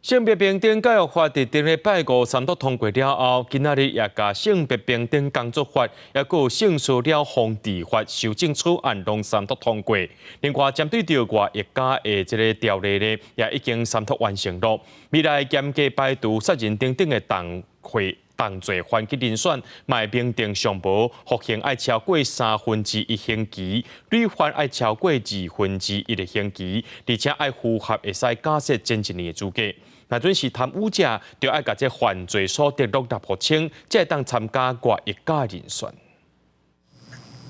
性別平等教育法佇頂禮拜五三讀通過了後，今仔日也共性別平等工作法，抑閣有性騷擾防治法修正草案攏三讀通過。另外，針對著外役監的這个條例呢，也已經三讀完成囉。未來嚴格排除殺人等等的重罪重罪犯去遴選，嘛會明定上無服刑愛超過三分之一刑期，累犯愛超過二分之一的刑期，而且愛符合會使假釋前一年的資格。若準是貪污者，就愛共這犯罪所得攏納予清，才會當參加外役監遴選。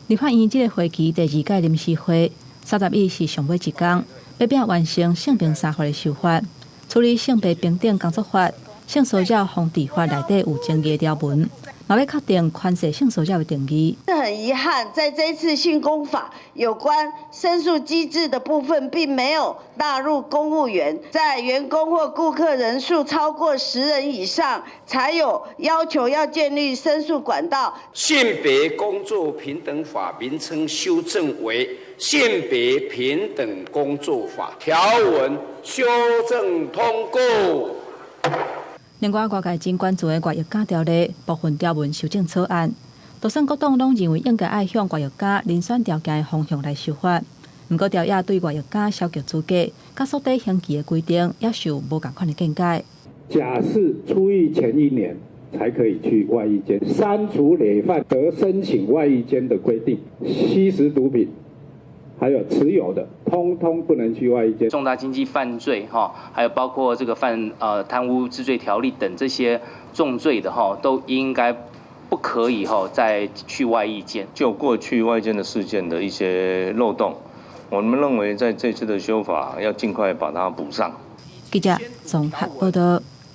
立法院這个會期第二屆臨時會，31是上尾一工，欲拼完成性平三法的修法，處理性別平等工作法、性騷擾防治法內底有爭議的條文，嘛欲確定寬恕性騷擾的定義。很遺憾，在這次性工法有關申訴機制的部分，並沒有納入公務員，在員工或顧客人數超過10人以上，才有要求要建立申訴管道。性別工作平等法名稱修正為性別平等工作法，條文修正通過。另外，外界真關注的外役監條例部分條文修正草案，就算各黨攏認為應該愛向外役監遴選條件的方向來修法，毋過條約對外役監消極資格、佮縮短刑期的規定，也受無仝款的見解。假釋出獄前一年才可以去外役監，刪除累犯得申請外役監的規定，吸食毒品還有持有的，通通不能去外役監。重大經濟犯罪哈，還有包括這個犯貪污治罪條例等這些重罪的哈，都應該不可以哈再去外役監。就過去外役監的事件的一些漏洞，我們認為在這次的修法要盡快把它補上。記者綜合報道。